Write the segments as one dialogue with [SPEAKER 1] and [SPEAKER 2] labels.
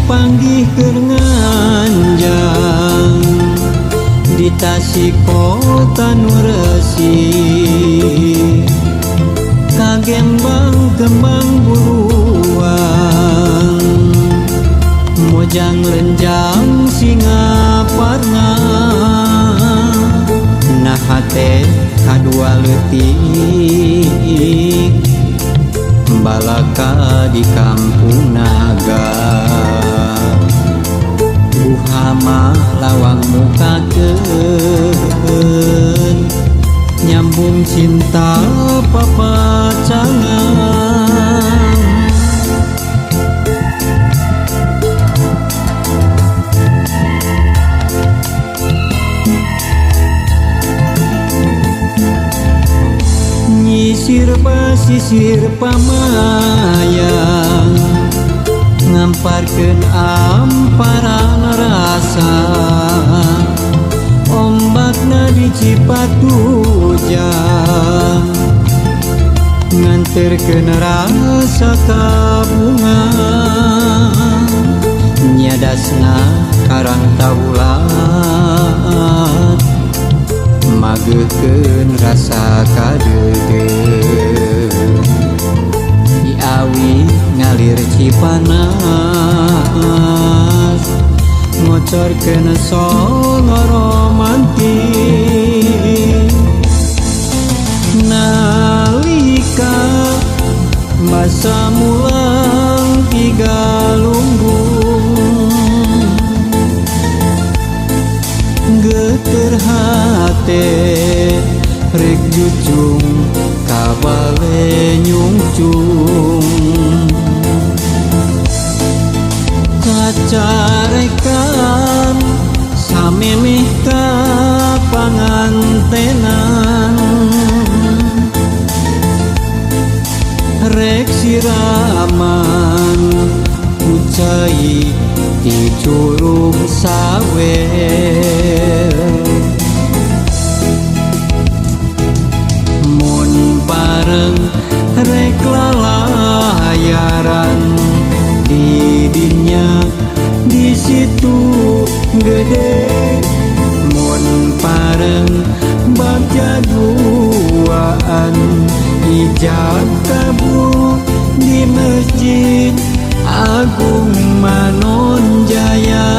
[SPEAKER 1] Panggih keur nganjang di Tasik kota nu resik, kagembang kembang buruan, mojang lenjang singaparna. Nah, hate kadua leutik balaka di kampung naga. Buhama lawang mukakeun, nyambung cinta papacangan. Nyisir basisir pamayang, ngamparkeun amparan rasa, ombakna di Cipatujah nganterkeun rasa kabunga. Nyadasna karang taulat, mageukeun rasa kadeudeuh. Diawi ngalir Cipanas, ngocorkeun songo romantis. Nalika masa mulang tiga lunggung, geter hate rek jujung kabale nyungcung. Cacarekan samemeh ka pangantenan, rek siraman ku cai ti Curug Sawer. Mun bareng rek lalayaran di dinya di situ gede, mun pareng bagja duaan, ijab kabul di Masjid Agung Manonjaya.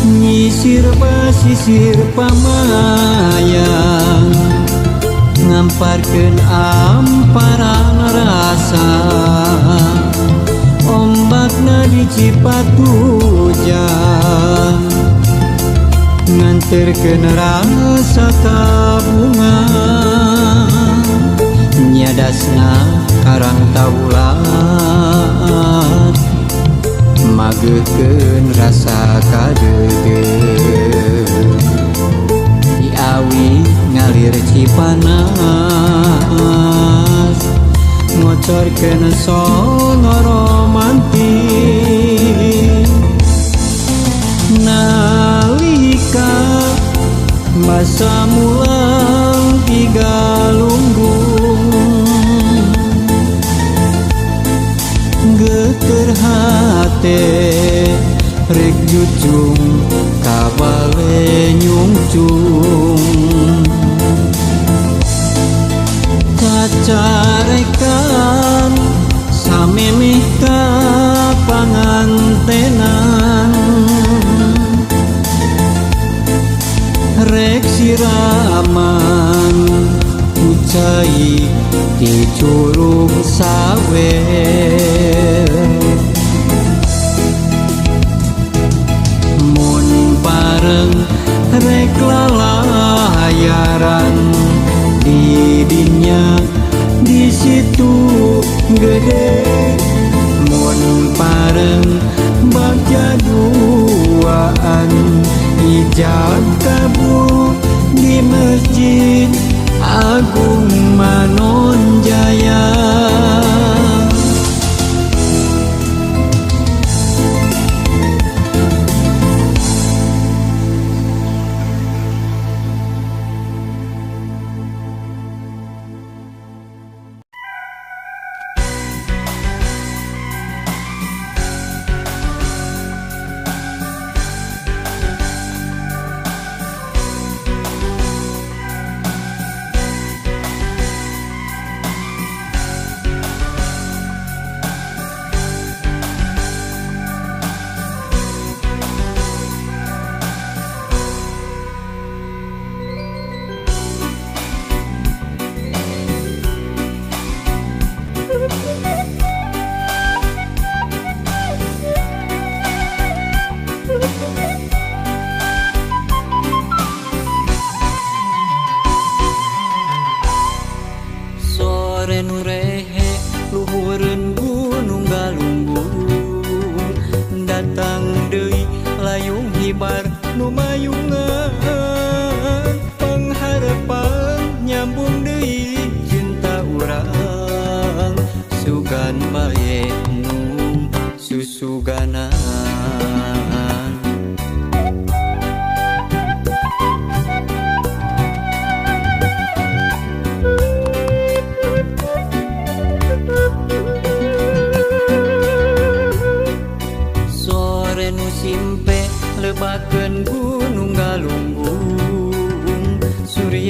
[SPEAKER 1] Nyisir basisir pamayang, ngamparkeun amparan rasa, ombakna di Cipatujah nganterkeun rasa kabunga. Nyadasna karang taulat, mageukeun rasa kadeudeuh. Diawi ngalir Cipanas, ngocorkeun songo romantis. Nalika masa mulang tiga lunggung, geter hate rek jujung kabale nyungcung. Cacarekan samemeh ka pangantenan, rek siraman ku cai ti Curug Sawer. Mun bareng rek lalayaran di dinya di situ gede, mun pareng bagja duaan, ijab kabul di Masjid Agung Manonjaya.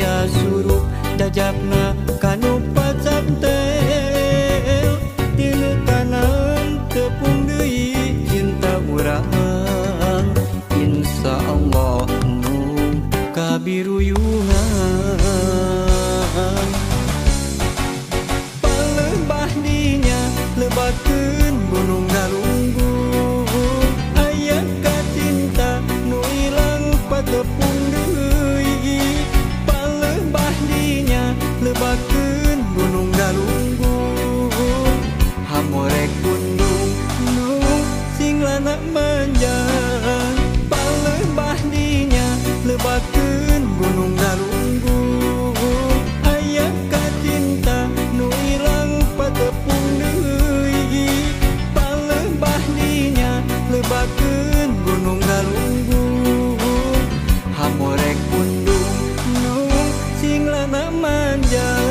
[SPEAKER 1] Surya surup jajapna kanu pacantel tinu tanam tepung deui cinta urang insya Allah nu kabiruyungan palembah dinya lebakeun gunung galunggung aya kacinta nu ilang patepung deui palembah dinya lebakeun gunung galunggung hamorek pundung nu sing lana manjang palembah dinya lebakeun gunung galunggung aya kacinta nu ilang patepung deui palembah dinya lebakeun gunung galunggung hamorek pundung nu sing lana manjang.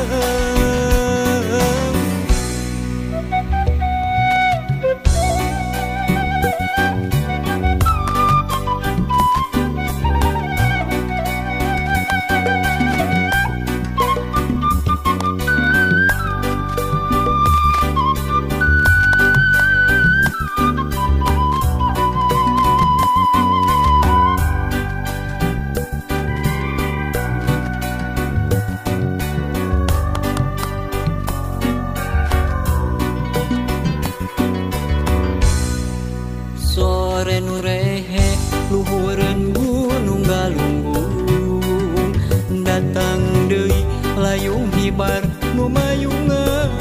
[SPEAKER 1] Sore nu rehe luhureun gunung galunggung datang deui layung hibar nu mayungan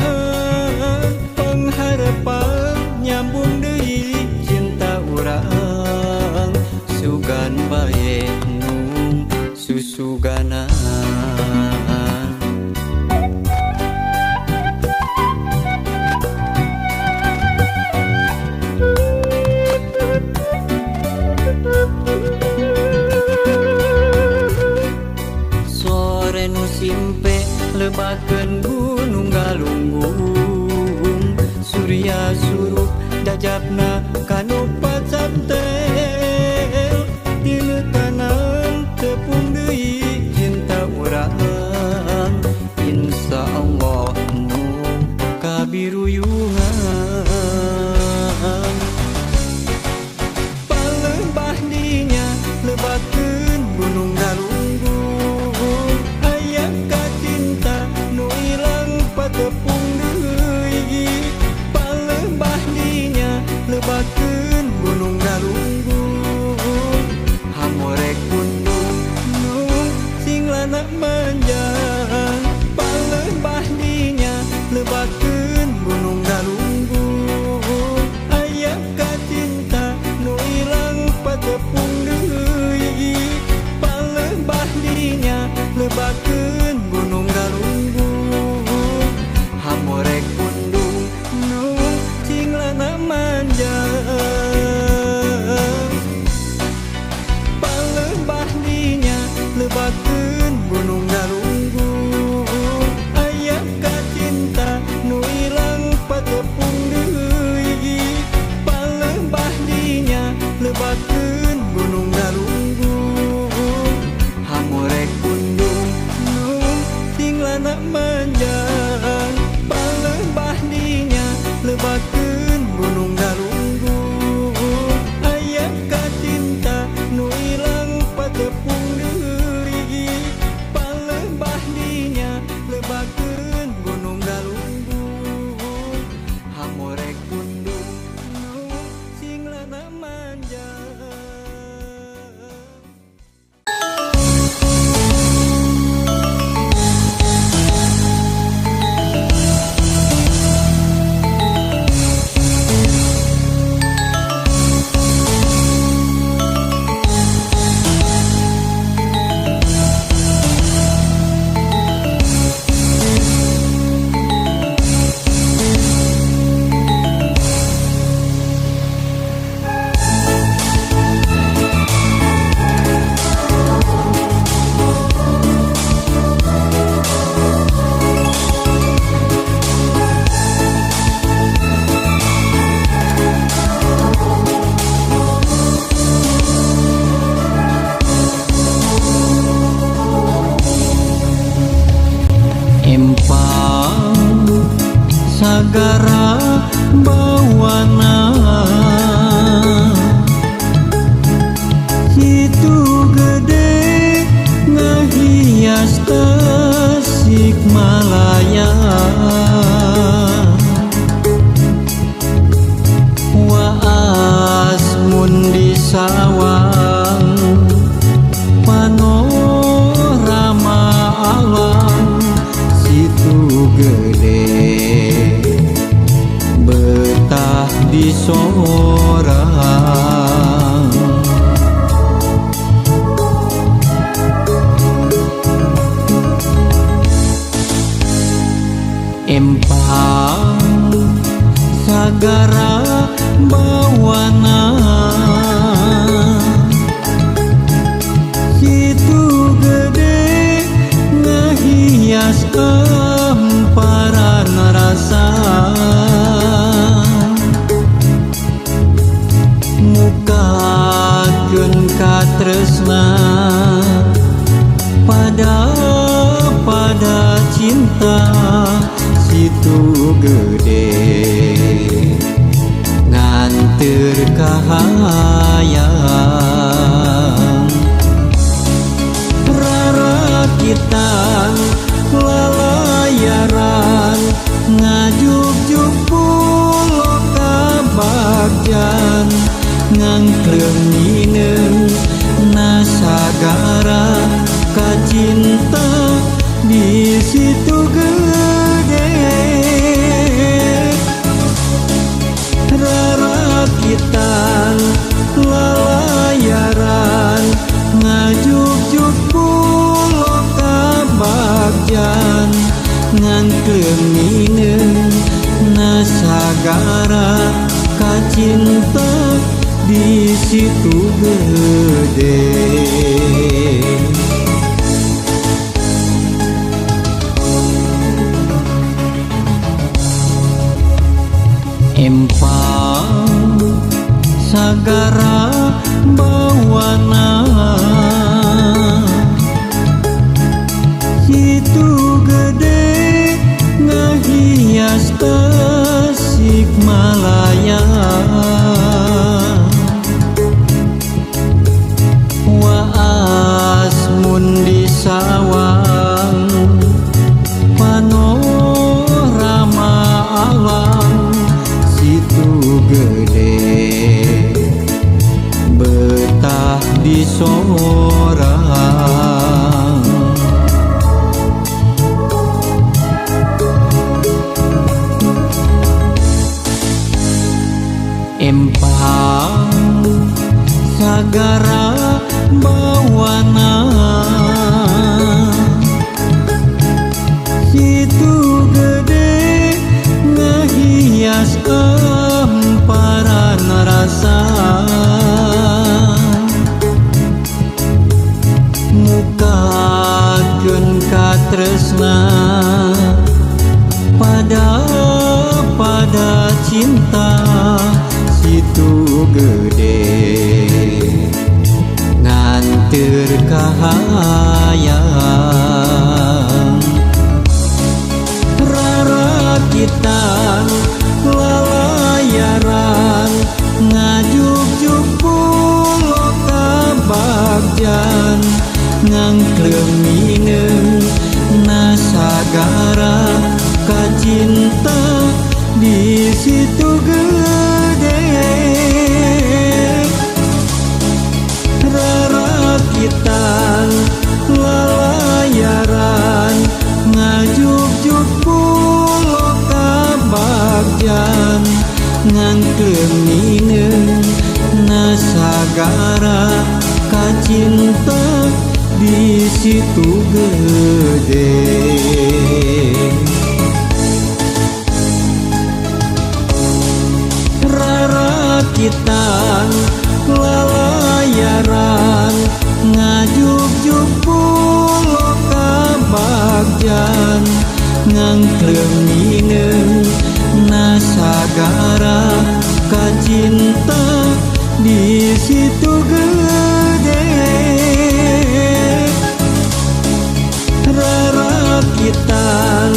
[SPEAKER 1] pangharepan nyambung deui cinta urang sugan bae nu susuganan. Sore nu simpe lebakeun gunung galunggung Surya surup jajapna kanu pacantel tinu tanam tepung deui cinta urang insya Allah nu kabiruyungan palembah dinya lebakeun gunung galunggung aya kacinta nu ilang patepung deui palembah dinya lebakeun gunung galunggung hamorek pundung nu sing lana manjang palembah dinya lebakeun gunung galunggung aya kacinta nu ilang patepung deui palembah dinya lebakeun gunung galunggung hamorek pundung nu sing lana manjang palembah dinya lebakeun gunung galunggung aya kacinta nu ilang patepung deui palembah dinya lebakeun gunung galunggung hamorek pundung nu sing lana manjang palembah dinya lebakeun gunung galunggung aya kacinta nu ilang patepung deui palembah dinya lebakeun gunung galunggung hamorek pundung nu sing lana manjang. sagara bawana Situ Gede ngahias Tasikmalaya Waas mun disawang panorama alam Situ Gede betah di sorang. Empang sagara bawana Situ Gede ngahias emparan rasa Mukakeun katresna pada pada cinta Situ Gede nganteur kahayang Rarakitan lalayaran ngajugjug pulo kabagjan ngangkleung ngineung na sagara kacinta di Situ Gede Rarakitan lalayaran ngajugjug pulo kabagjan ngangkleung ngineung na sagara kacinta di Situ Gede. Empang sagara bawana Situ Gede ngahias Tasikmalaya Waas mun disawang panorama alam Situ Gede betah di sorang. Empang sagara bawana Situ Gede ngahias emparan rasa Mukakeun katresna pada pada cinta Situ Gede nganteur kahayang Rarakitan lalayaran ngajugjug pulo kabagjan ngangkleung ngineung na sagara kacinta di Situ Gede Rarakitan lalayaran ngajugjug pulo kabagjan ngangkleung ngineung na sagara kacinta di Situ Gede. Rarakitan lalayaran ngajugjug pulo kabagjan ngangkleung ngineung na sagara kacinta di Situ Gede Rarakitan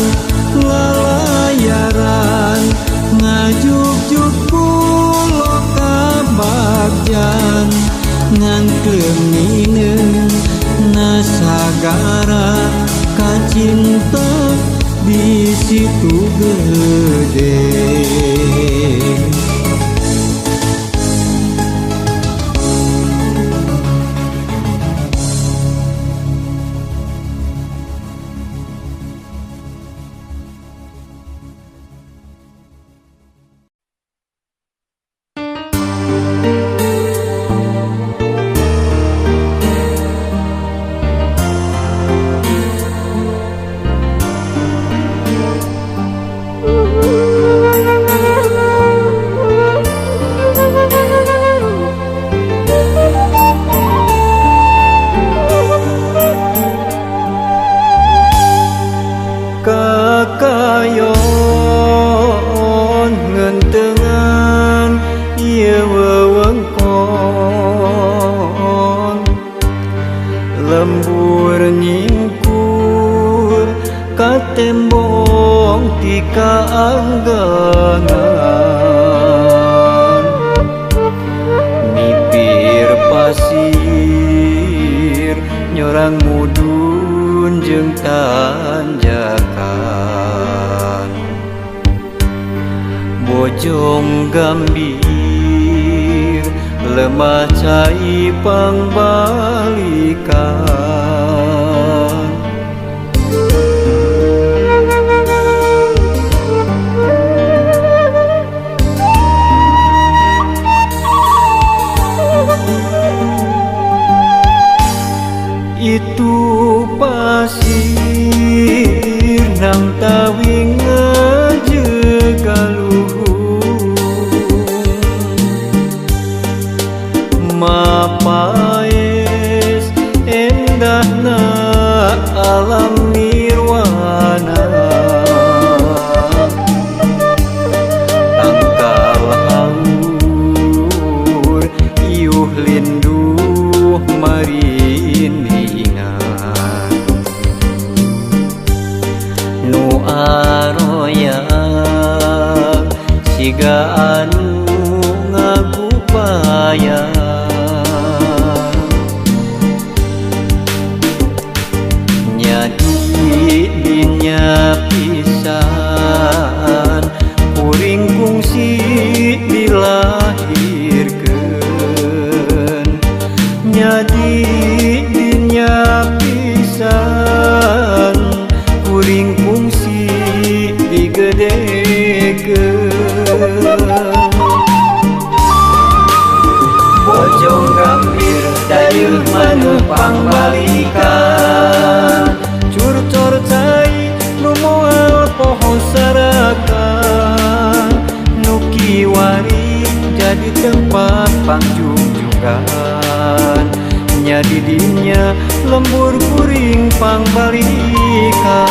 [SPEAKER 1] lalayaran. Ngajugjug pulo kabagjan ngangklem nineung nasagara kacinta di situ gede. Kakayon ngentengan ieu wewengkon lembur nyingkur ka tembong ti kaanggangan mipir pasir nyorang mudun jeung tanjakan Bojong Gambir lemah cai pangbalikan. Itu pasir nang tawing ngajegaluhung mapaes endahna alam nirwana tangkal haur iuh linduh mariningan nu aroyang siga anu ngagupaya nyadi dinya pisan kuring kungsi dilahirkeun nyadi dinya pisan kuring kungsi digedekeun. Bojong Gambir dayeuh maneuh pangbalikan curcor cai nu moal poho sarakan nu kiwari jadi tempat pangjugjugan nyadi dinya lembur kuring pangbalikan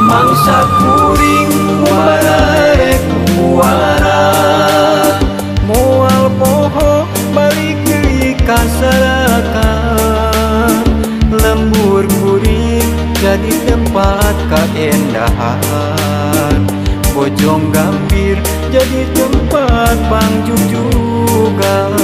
[SPEAKER 1] mangsa kuring mubararek muara moal poho balik deui ka sarakan lembur kuring jadi tempat kaendahan Bojong Gambir jadi tempat pangjugjugan.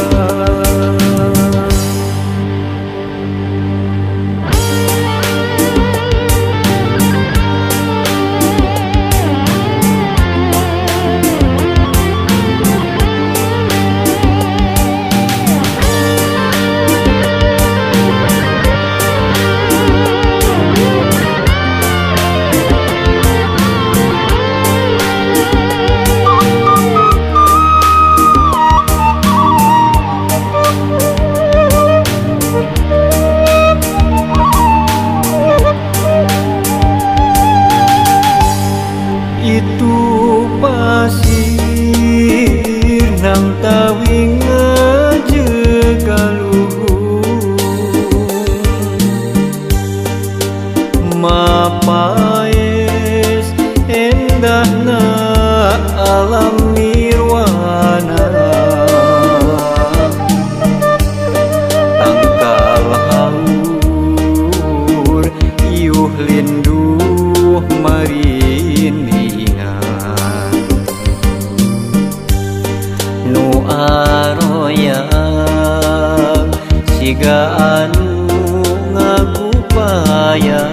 [SPEAKER 1] hayang.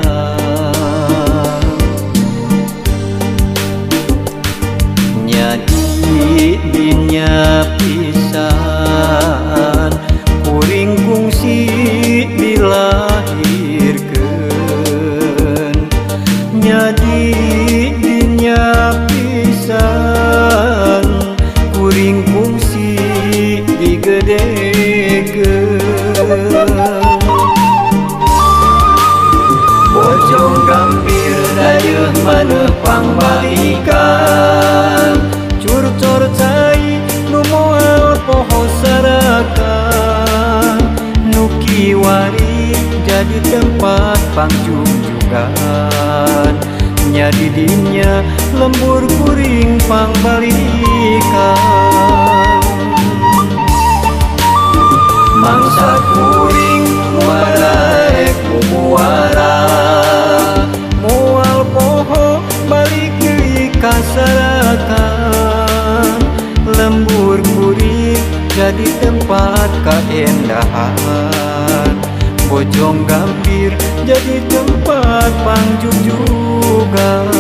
[SPEAKER 1] Nyadi dinya pisan kuring kungsi dilahirkeun. Nyadi dinya pisan kuring kungsi digedekeun. Bojong Gambir dayeuh maneh pangbalikan, curcor cai nu moal poho sarakan. Nu kiwari jadi tempat pangjugjugan, nyadi dinya lembur kuring pangbalikan. Mangsa kuring muara bubuara, moal poho balik deui ka sarakan. Lembur kuring jadi tempat kaendahan, Bojong Gambir jadi tempat pangjugjugan.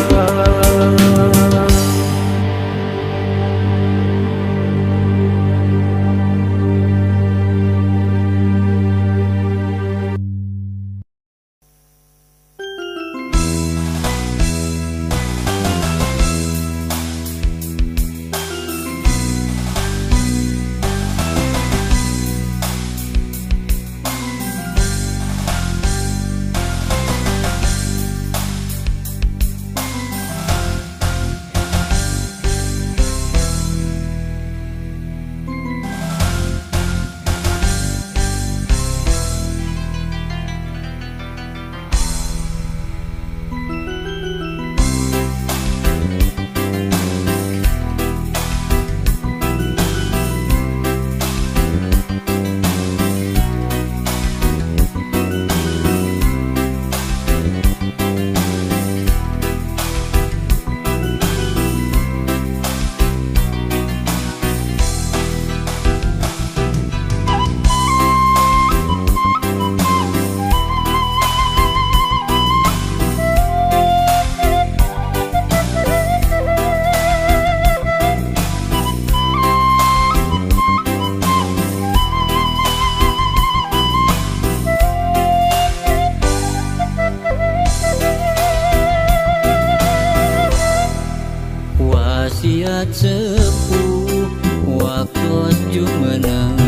[SPEAKER 1] Wasiat sepuh waktu jumeneng,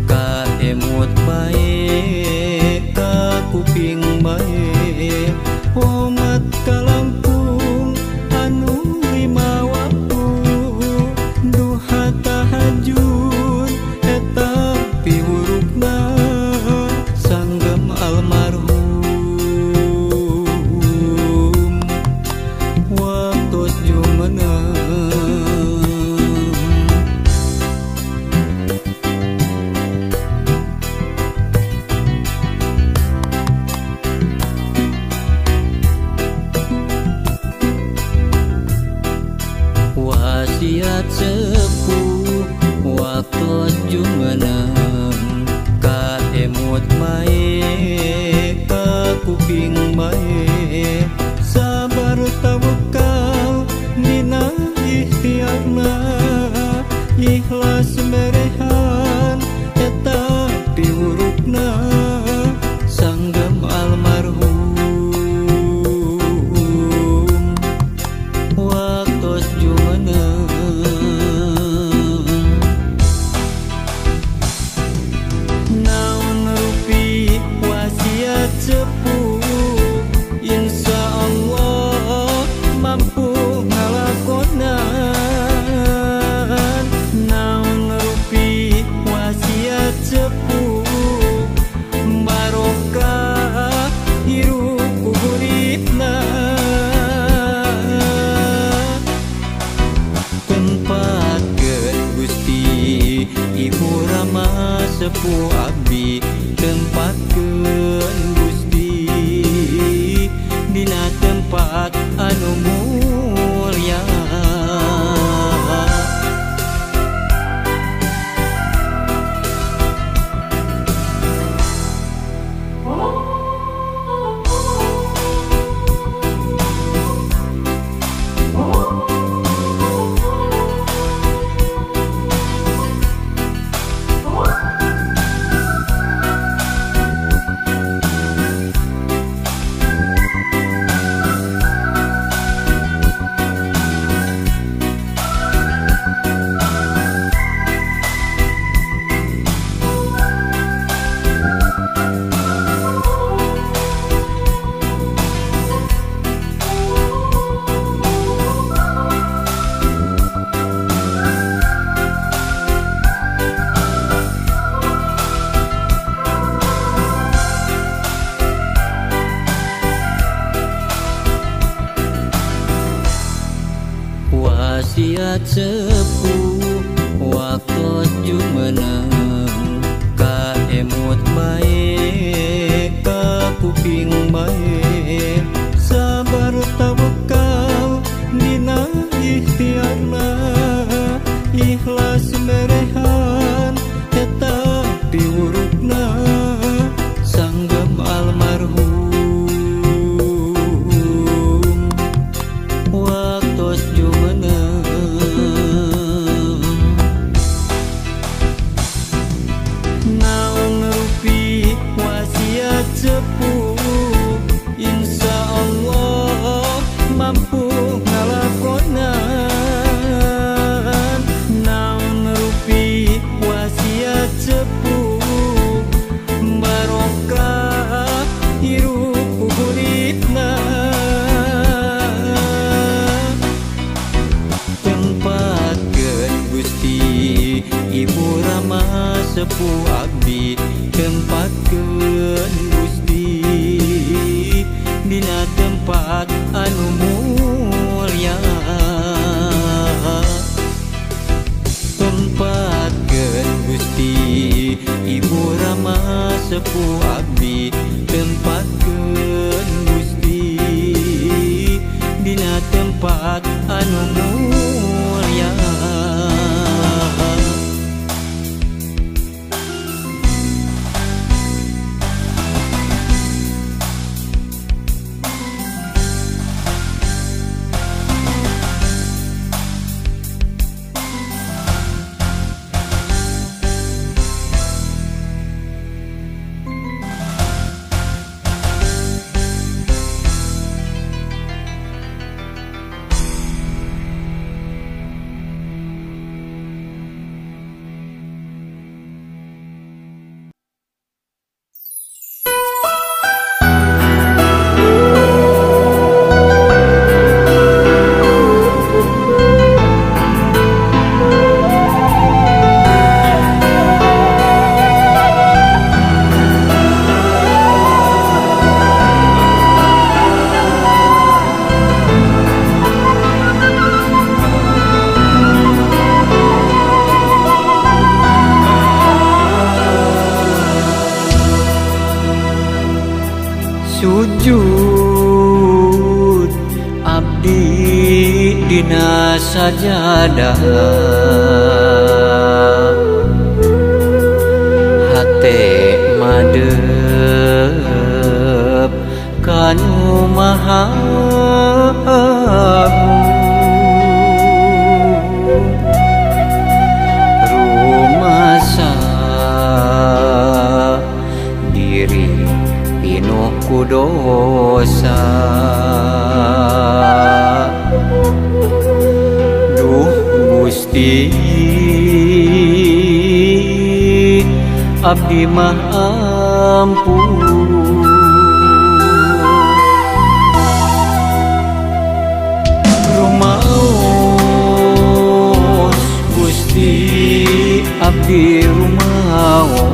[SPEAKER 1] ka emut bae ka kuping bae, omat kalangkung anu lima waktu, duha tahajud eta piwurukna sanggem almarhum. Waktu jumeneng wasiat sepuh waktu jumeneng, ka emut bae ka kuping bae, sabar tawakal dina ikhtiarna, ikhlas merehan eta piwurukna sanggem almarhum. Waktu jumeneng naon rupi Wasiat sepuh waktu jumeneng ka emut bae ka kuping bae sabar tawakal dina ikhtiarna ikhlas merehan eta piwurukna sanggem almarhum waktu jumeneng naon rupi wasiat sepuh insya Allah mampu ngalakonan naon rupi wasiat sepuh barokah hirup huripna tempatkeun Gusti Ibu Rama sepuh abdi tempatkeun Gusti dina tempat anu mulia tempatkeun Gusti Ibu Rama sepuh abdi tempatkeun Gusti dina tempat anu mulia. Sujud abdi dina sajadah hate madep kanu maha agung rumasa diri pinuh ku dosa duh Gusti abdi mah ampun rumaos Gusti abdi rumaos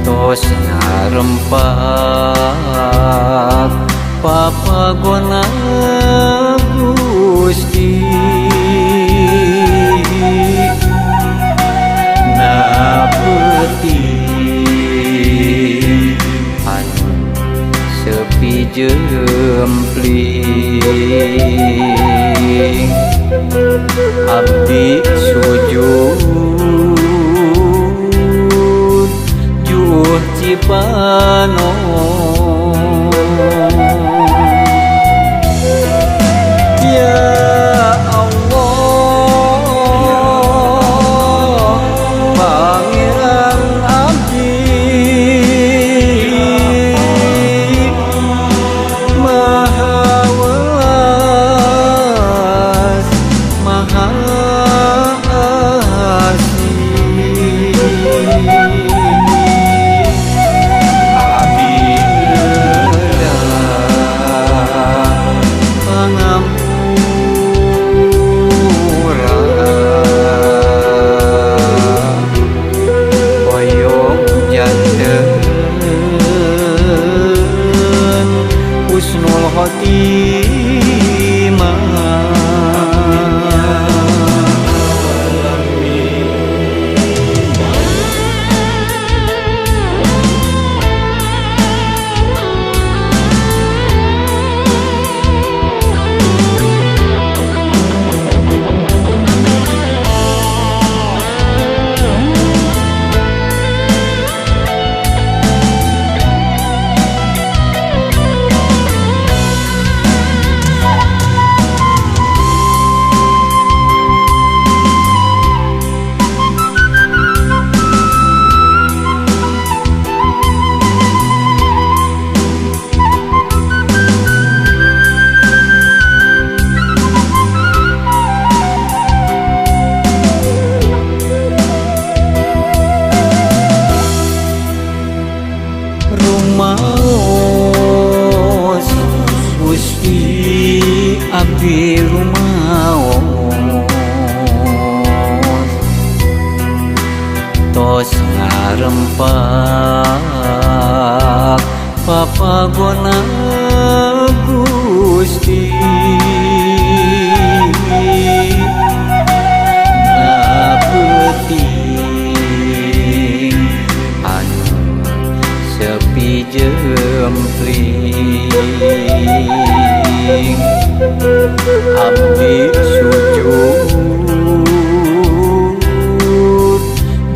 [SPEAKER 1] tos ngarempak papagona Gusti na peuting anu sepi jempling abdi sujud juh Cipanon. Ya Allah Pangeran abdi Maha welas Maha Asih. Tos ngarempak papagona Gusti na peuting anu sepi jempling abdi sujud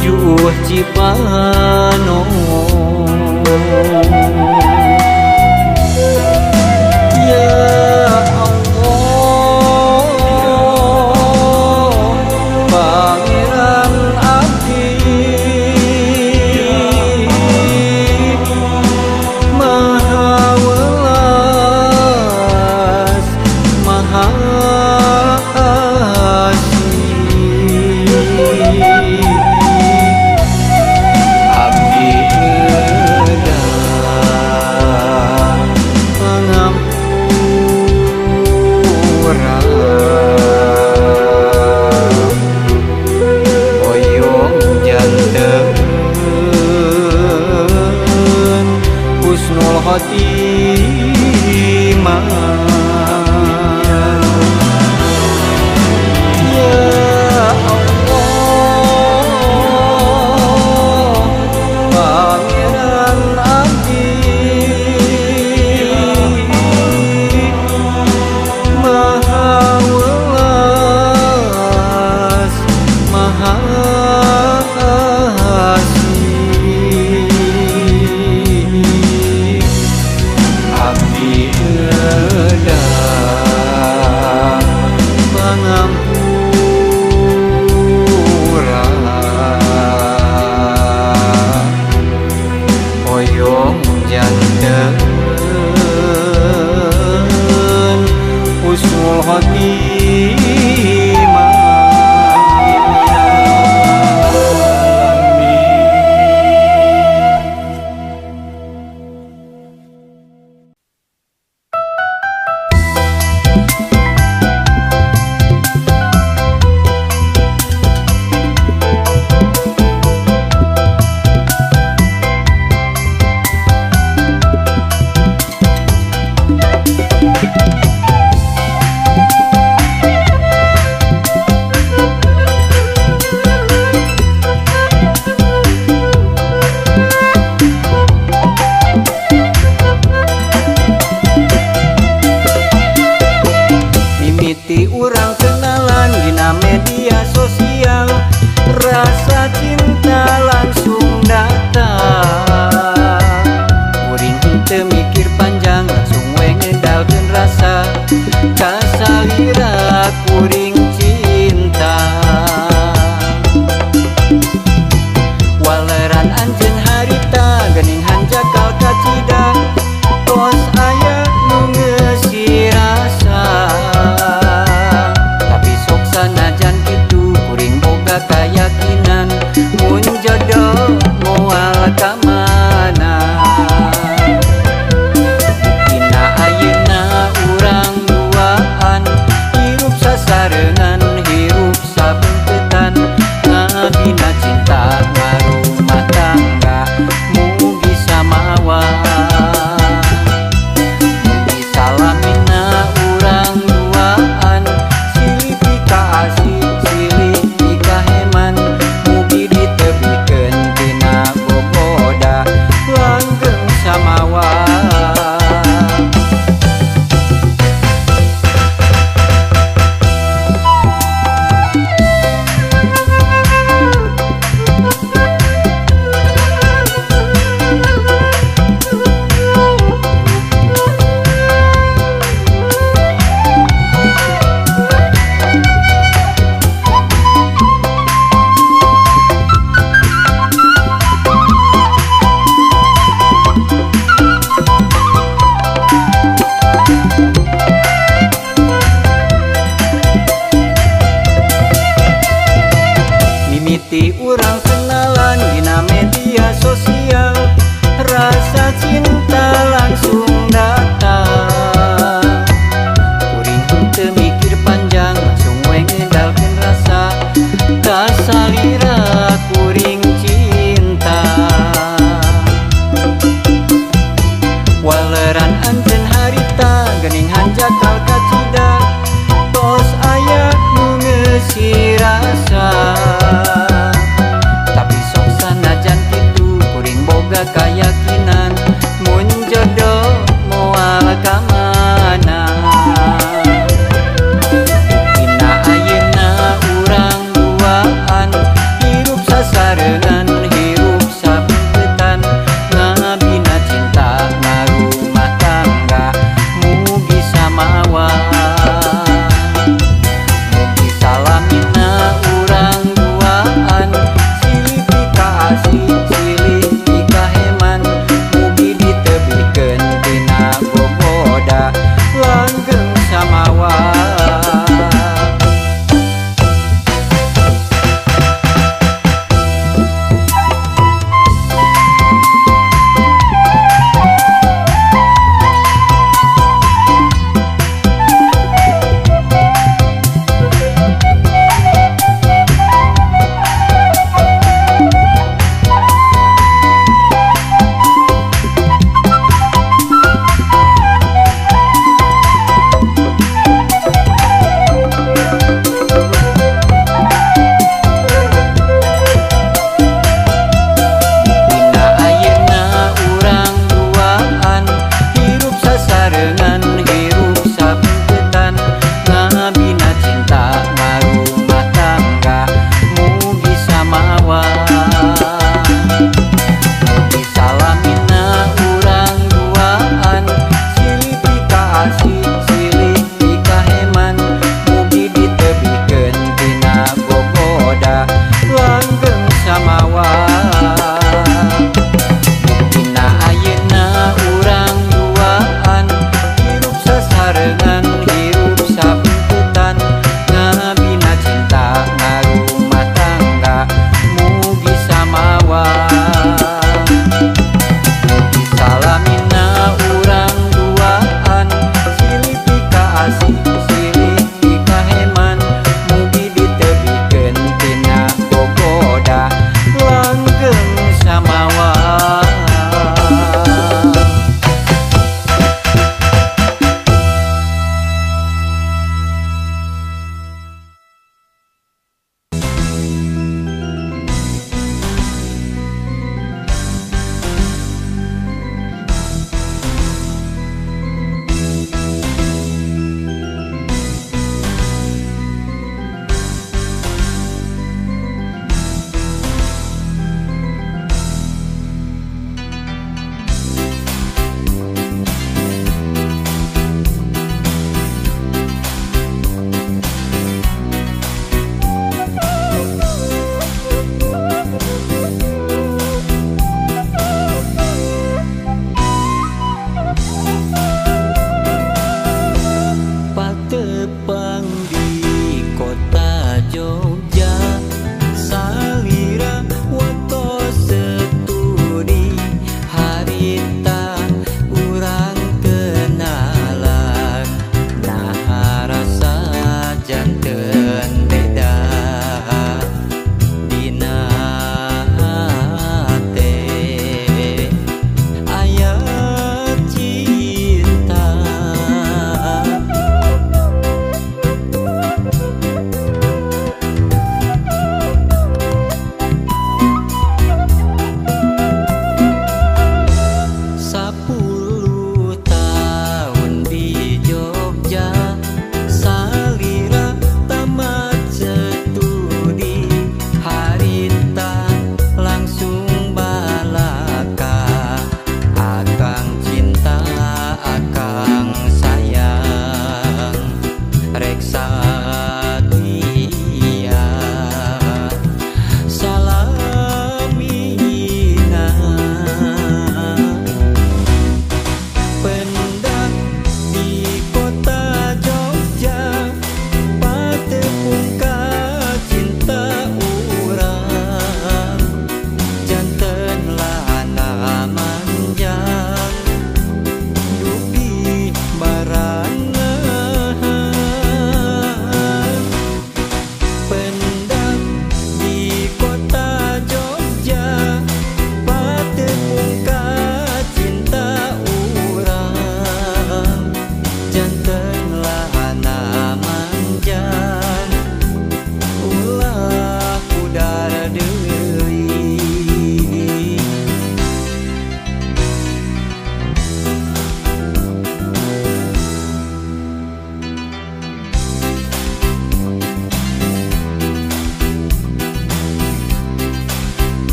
[SPEAKER 1] juh Cipanon. Ya Allah Pangeran abdi Maha welas Maha asih abdi ngedah pangampura hoyong janten husnul khotimah. Ya Allah Pangeran abdi Maha welas Maha asih. Boga keyakinan mun jodoh moal ka mana. Buktina ayeuna urang duaan, hirup sasarengan, hirup sabeutan, ngabina cinta, ngarumah tangga, mugi samawa. Mugi salamina urang duaan, silih pikaasih, silih pikaheman.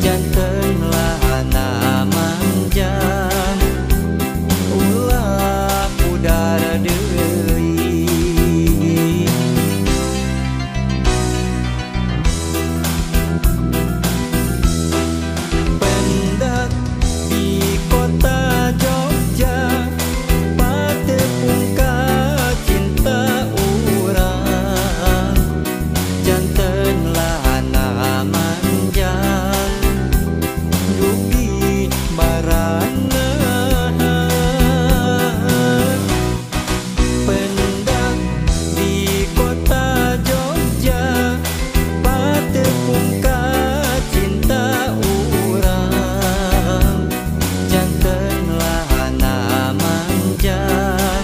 [SPEAKER 1] Janten lahana manjang ulah pudar deui. Pendak di kota Jogja patepung ka cinta urang. Janten lahana manjang dugi barangahan. Pendak di kota Jogja patepung ka cinta urang. Janten lahana manjang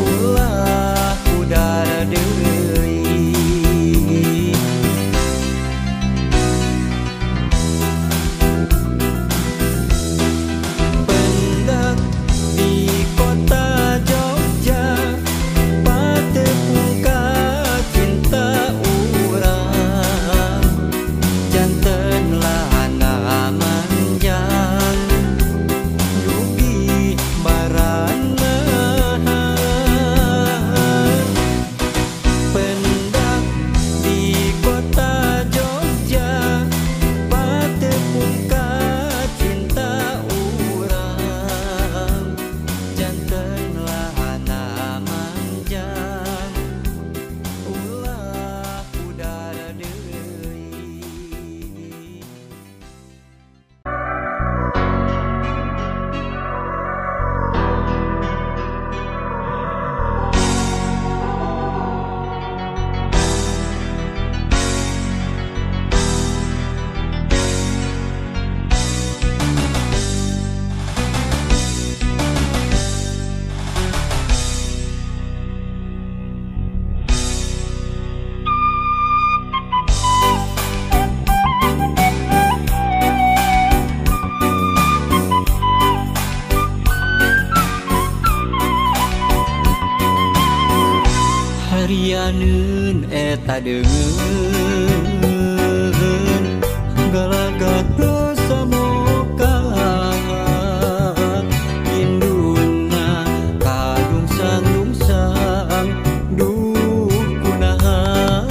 [SPEAKER 1] ulah pudar deui. Pendak di kota Jogja patepung ka cinta urang. Janten lahana manjang dugi barangahan. Pendak di kota Jogja patepung ka cinta urang. Janten lahana manjang ulah pudar deui. Harianeun eta deungeun galagat samoka induna kadungsang-dungsang duh kunaha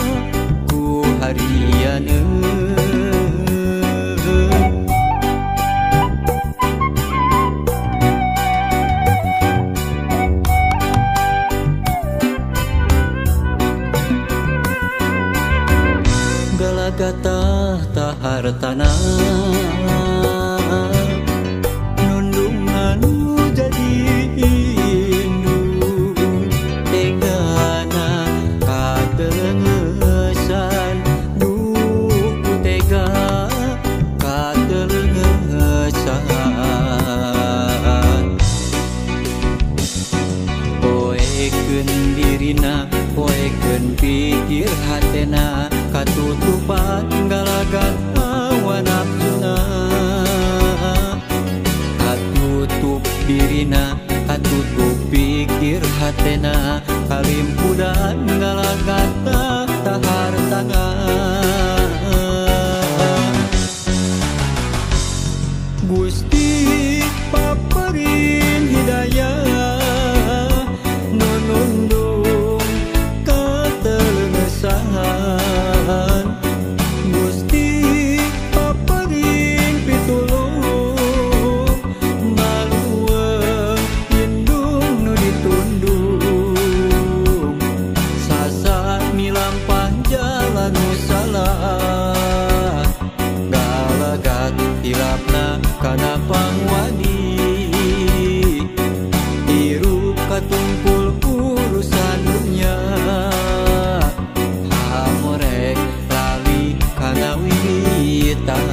[SPEAKER 1] ku harianeun. Galagatah tahartana nundungan jadi indung tegana katelengesan duh ku tega katelengesan. Poekeun dirina poekeun pikir hatena katutupan galagat hawa nafsuna. Katutup dirina katutup pikir hatena kalimpudan galagat tahartana. Gusti paparin hidayah nunundung katelengesan. Gusti paparin pitulung maluweung indung nu ditundung. Sasa milampah jalan nu salah galagat hilapna kana pangwadi. Hirup katumpul urusan dunya hamorek lali kana wiwitan.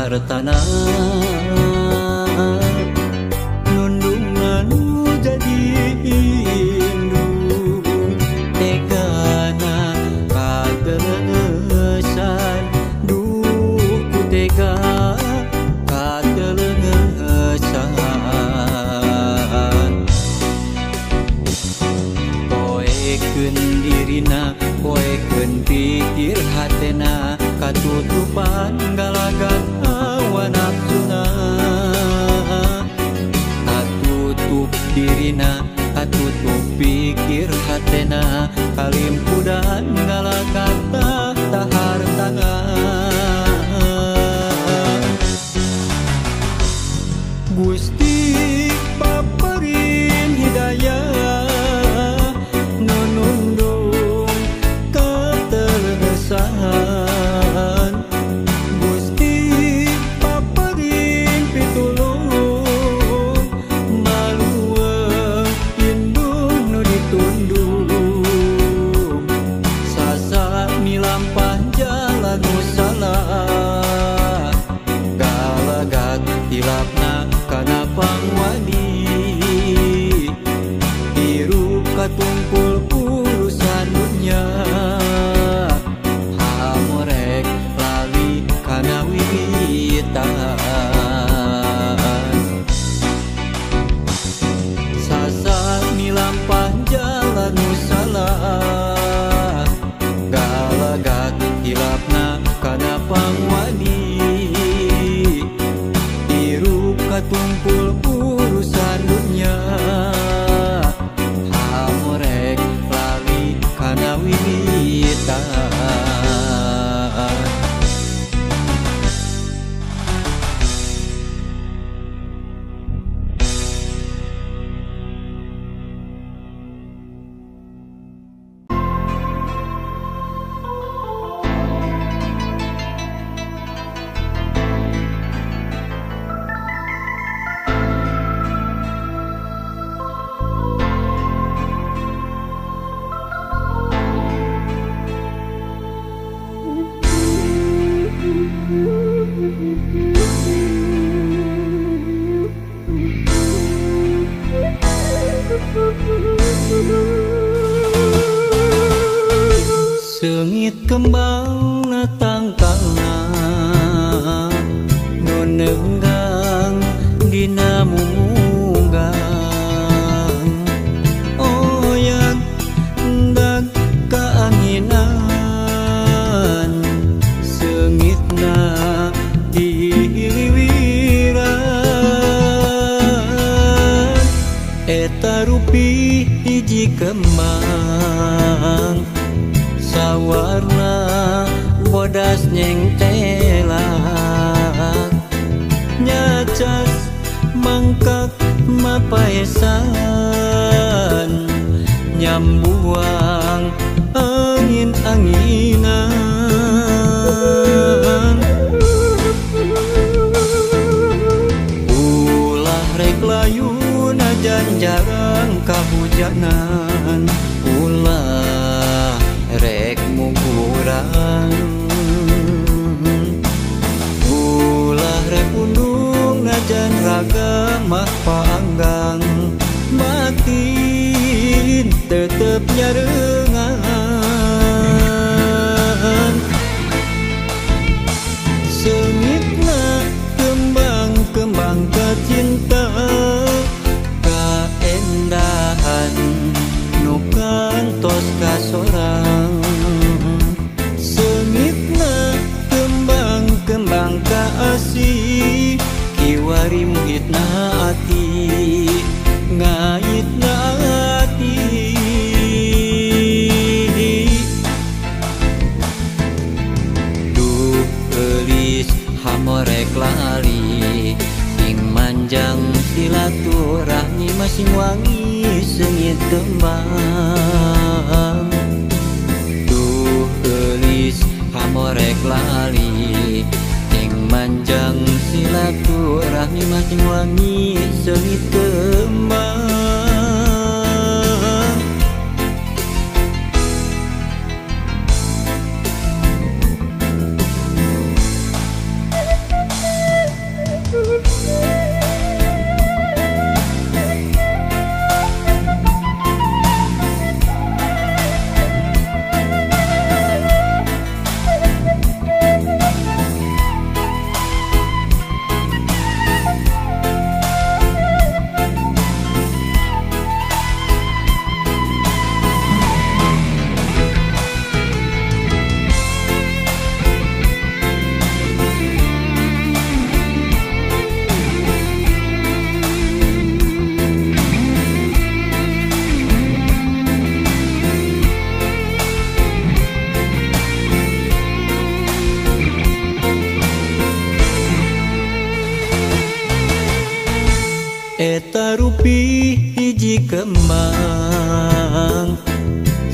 [SPEAKER 1] hartana nundungan jadi indung tegana katelengesan duh ku tega katelengesan poekeun dirina poekeun pikir hatena katutupan galagan hawa nafsuna katutup dirina katutup pikir hatena kalimpudan galagan tahta hartana Gusti paparin hidayah nunundung katelegesan Gusti paparin pitulung maluweung indung nu ditundung sasa milampah jalan nu salah galagat hilapna kana pangwani hirup katungkul urusan dunya hamorek lali kana wiwitan sasa milampah jalan nu salah galagat hilapna kana pangwani hirup katumpul urusan dunya hamorek lali kana wiwitan. Seungit kembang na tangkalna nu neunggang dina mumunggang oyag dag kaanginan seungitna dihiliwiran eta rupi hiji kembang sawarna bodas nyengtelak nyacas mangkak mapaesan nyambuang angin-anginan ulah rek layuna janjarang kahujanan ulah rek mugurang ulah rek undung najan raga mah panggang batin tetep nyarengan seungitna kembang-kembang kacinta kaendahan nu kantos kasorang seungitna kembang-kembang kaasih kiwari muhitna ati ngaitna ati duh eulis hamorek lali sing manjang silaturahmi masing wangi seungit kembang duh eulis hamorek lali sing manjang silaturahmi masing wangi seungit kembang. Nepi hiji kembang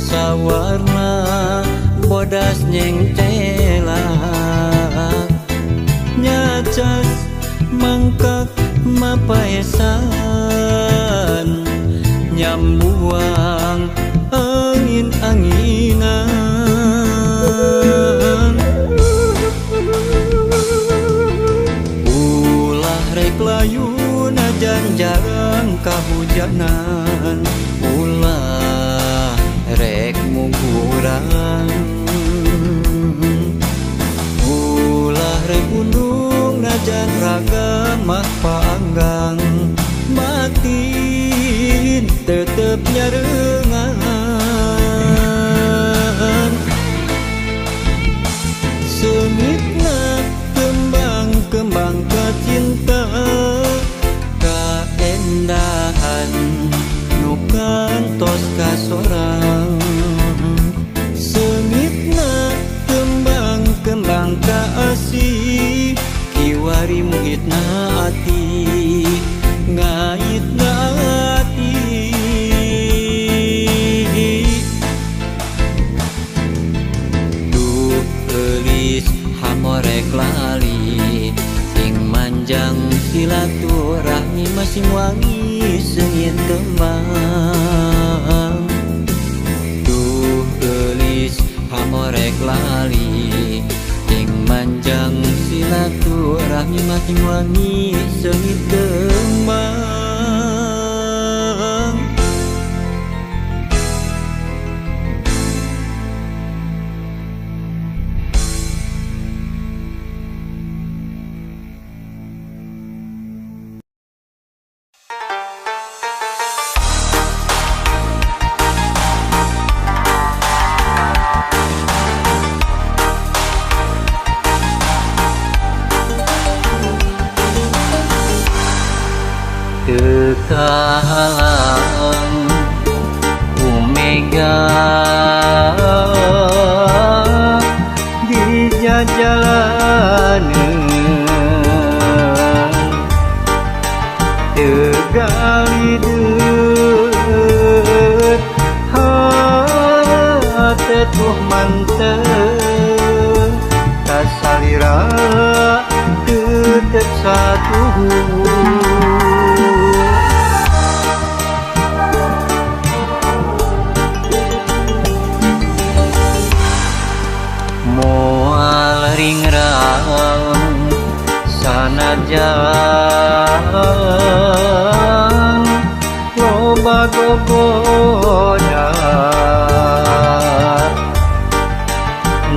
[SPEAKER 1] sawarna bodas nyengcelak nyacas mangkak mapaesan nyambuang angin-anginan. Ulah rek layu najan jarang kahujanan, ulah rek muguran, ulah rek undung najan raga mah paanggang, batin tetep nyarengan. Seungitna kembang-kembang kacinta, kaendahan nu kantos kasorang. Seungitna kembang-kembang kaasih, kiwari muhitna ati, ngaitna ati. Duh geulis hamorek lali, sing manjang silaturahmi masing wangi seungit kembang. Duh geulis hamorek lali, sing manjang silaturahmi masing wangi seungit kembang. Tekahalang Omega di jajalaneun, tegalideut hate tuh mantep, kasalira tetep satuhu. Moal ringrang sanajan loba gogoda,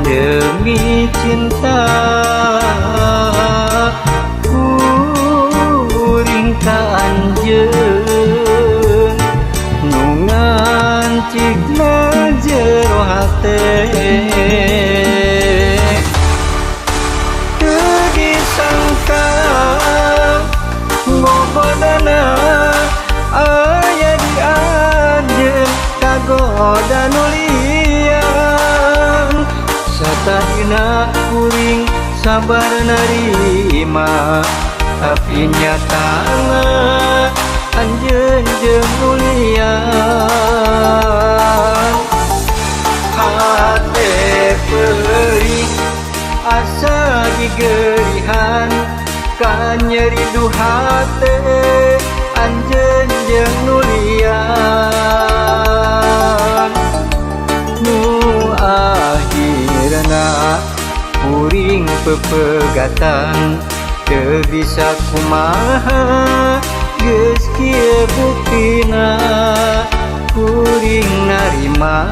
[SPEAKER 1] demi cinta kuring ka anjeun nu ngancikna jero hate. Ngogodana aya di anjeun kagoda nu lian, satadina kuring sabar narima, tapi nyatana anjeun jeung nu lian. Hate perih asa digerihan, kanyeri duhate anjeun jeung nu lian. Nu akhirna kuring pepegatan, teu bisa kumaha geus kieu buktina kuring narima.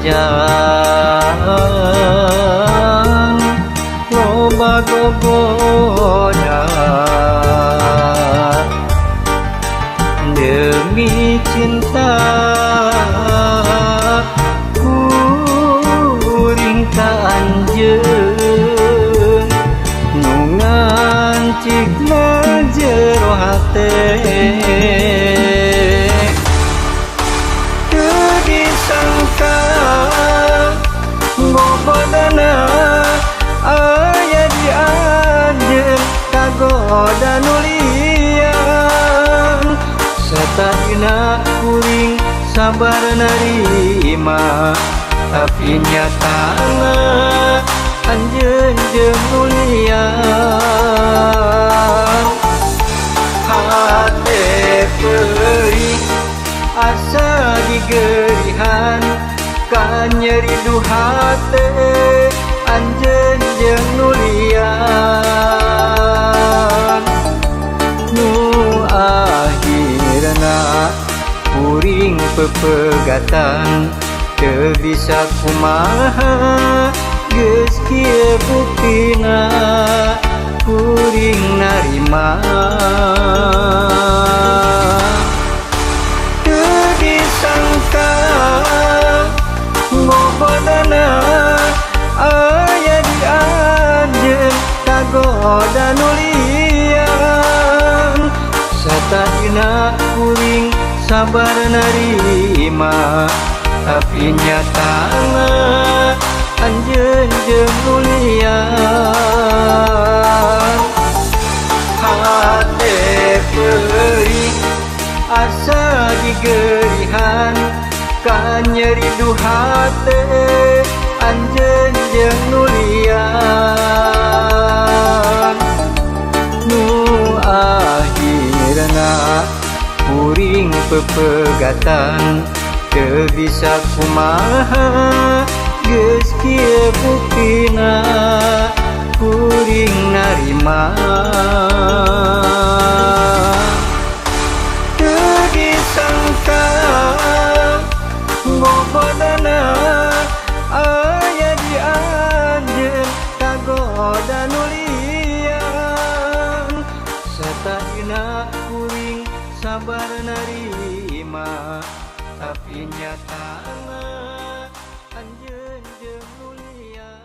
[SPEAKER 1] Sanajan loba gogoda, demi cinta kuring ka anjeun nu ngancikna jero hate. Teu disangka gogodana aya di anjeun, kagoda nu lian. Satadina kuring sabar narima, tapi nyatana anjeun jeung nu lian. Hate peurih asa digerihan, kanyeri hate anjeun jeung nu lian. Nu akhirna kuring pepegatan, teu bisa kumaha geus kieu buktina kuring narima. Teu disangka gogodana aya di anjeun, kagoda nu lian. Satadina kuring sabar narima, tapi nyatana anjeun jeung nu lian. Hate peurih asa digerihan, kanyeri hate anjeun jeung nu lian. Nu akhirna kuring pepegatan, teu bisa kumaha geus kieu buktina kuring narima. Teu disangka gogodana aya di anjeun, kagoda nu lian. Satadina kuring sabar narima, tapi nyatana anjeun jeung nu lian.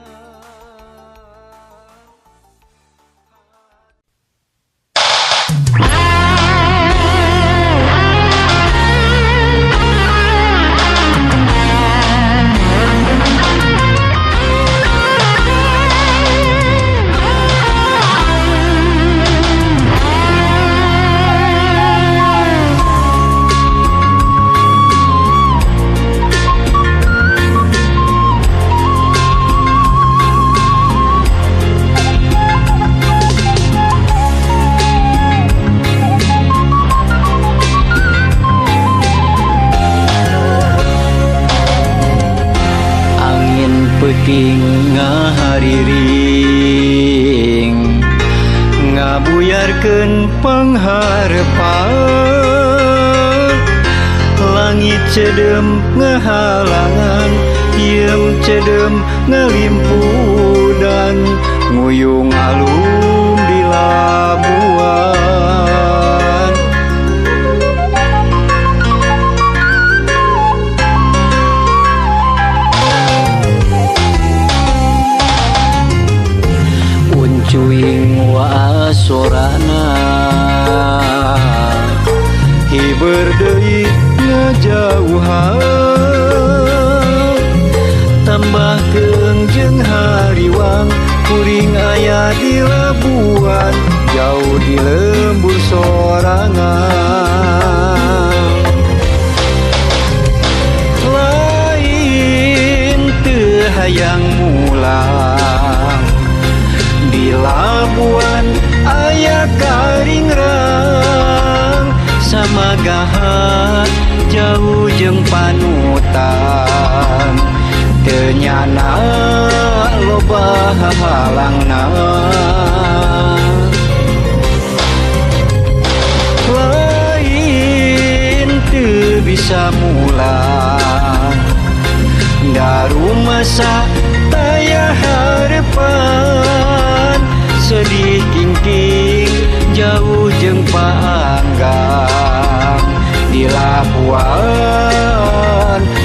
[SPEAKER 1] Angin peuting ngahariring, ngabuyarkeun pangharepan. Langit cedem ngahalangan, hieum cedem ngalimpudan, nguyung alum di Labuan. Uncuing wasorana hiber deui ngajauhan, tambah keung jeung hariwang kuring aya di Labuan, jauh di lembur sorangan. Lain teu hayang mulang di Labuan aya karingrang, samagahan jauh jeung panutan, teu nyana loba hahalangna. Lain teu bisa mulang Darumasa taya harapan sedih kingking jauh jeung paanggang di Labuan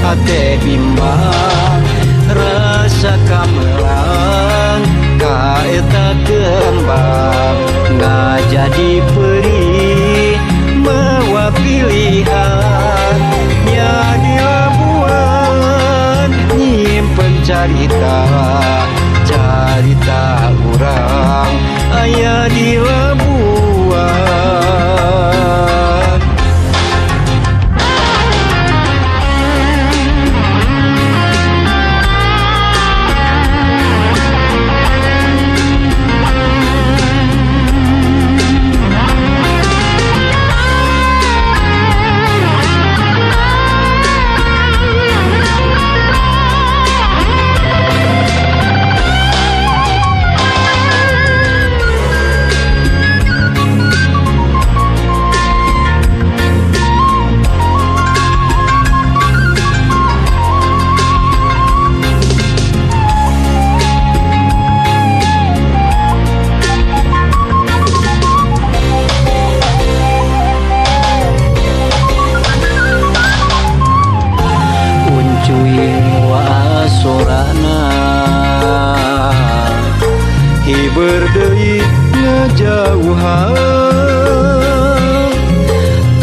[SPEAKER 1] hate bimbang rasa kamelang ka eta kembang ngajadi perih mawa pilihan nya di Labuan nyimpen carita carita urang aya di Labuan. Sorana hiber deui ngajauhan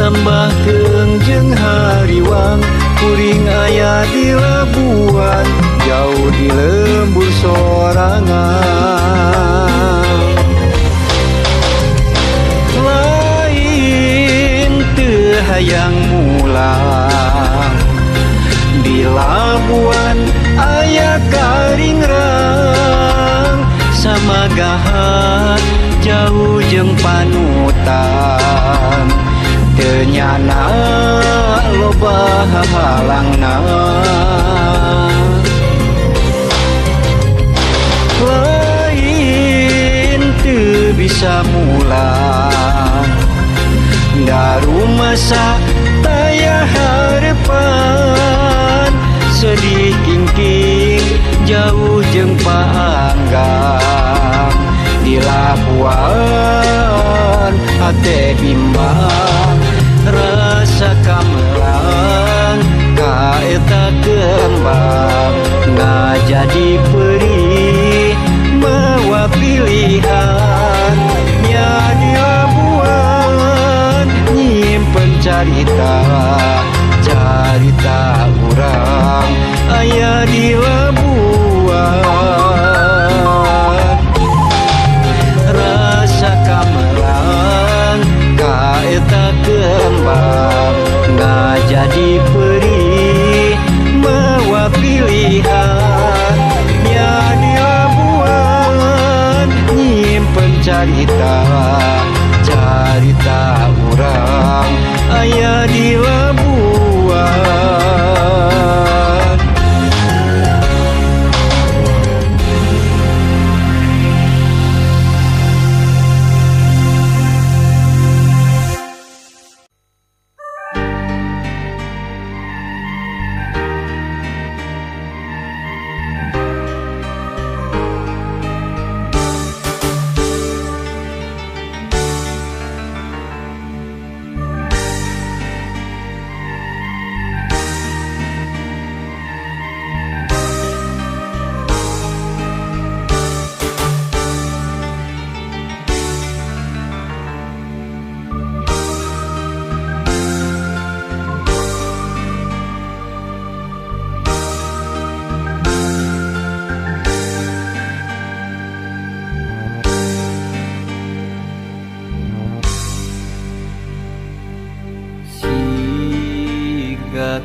[SPEAKER 1] tambah keung jeung hariwang kuring aya di Labuan jauh di lembur sorangan lain teu hayang mulang di Labuan aya karingrang samagahan jauh jeung panutan teu nyana loba hahalangna lain teu bisa mulang darumasa taya harapan sedih kingking jauh jeung paanggang di Labuan hate bimbang rasa kamelang ka eta kembang ngajadi perih mawa pilihan nya di Labuan nyimpen carita carita urang aya di Labuan rasa kamelang ka eta kembang ngajadi perih mawa pilihan nya di Labuan nyimpen carita carita urang aya di Labuan.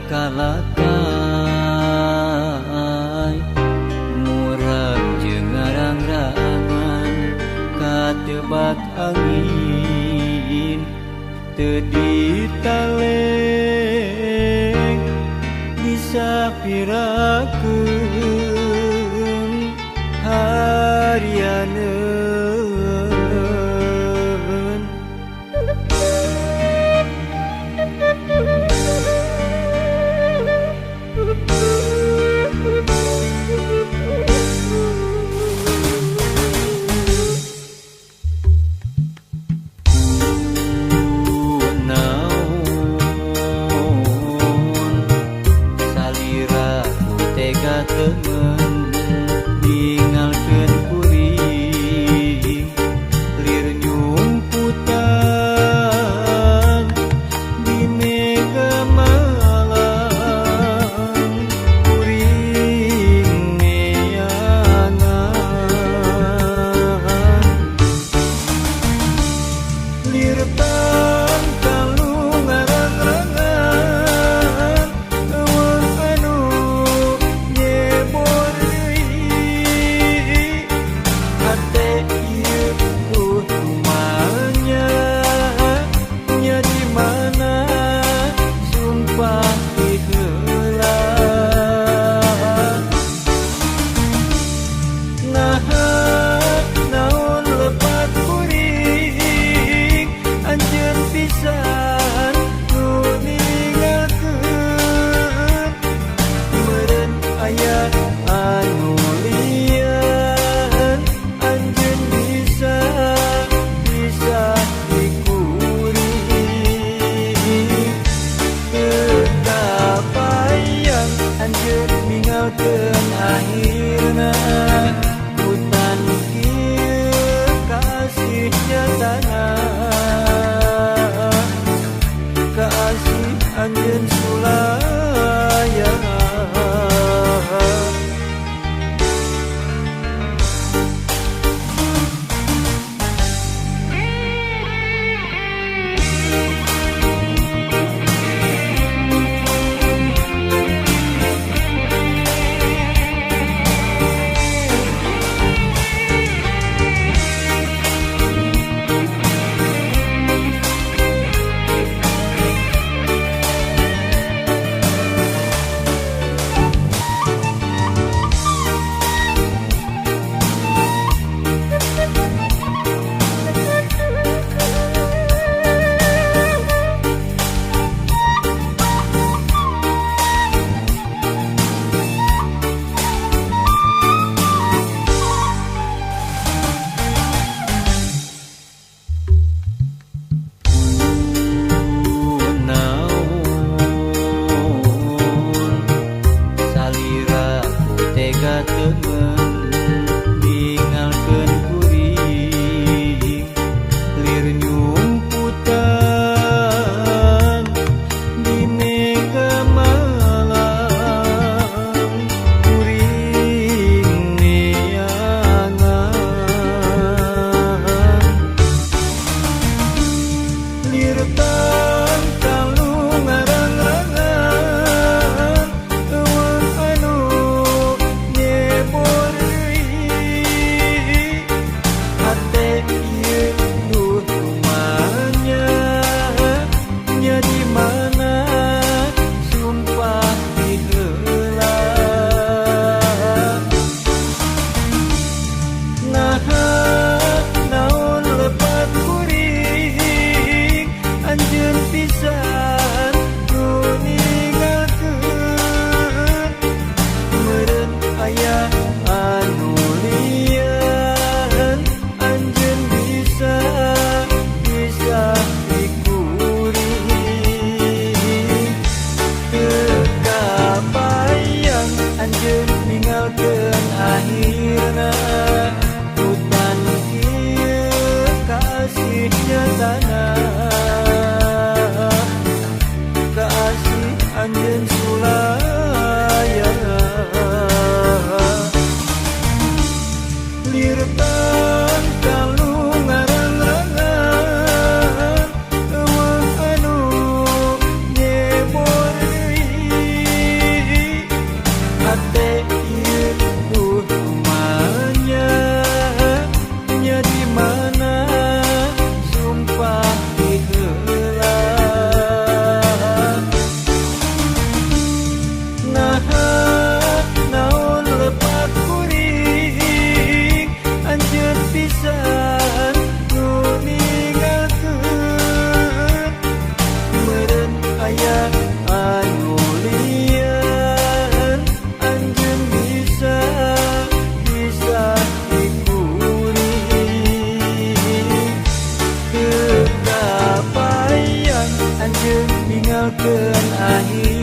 [SPEAKER 1] Kalakai murag jeung ngarang-rangan katebak angin teu ditaleng disapirakeun harianeun. kangen ningalkeun kuring lir nyumputan di mega malam kuring neangan lir tangkalu ngarang-rangan eueuh anu nyebor deui hate ieu duh kumanya nya di mana sumpah ti heula naha naon lepat kuring anjeun pisan nu ninggalkeun meureun aya anu lian anjeun bisa bisa dikuring teu kabayang anjeun ninggalkeun akhirna hutan kieu kasih nyatana kasih anjeun sulaya lir tangkalu ngarang-rangan eueuh anu nyebor deui hate ieu duh kumanya nya di mana sumpah ti heula naha naon lepat kuring anjeun pisan nu ninggalkeun meureun aya anu lian anjeun bisa bisa dikuring teu kabayang anjeun ninggalkeun akhir.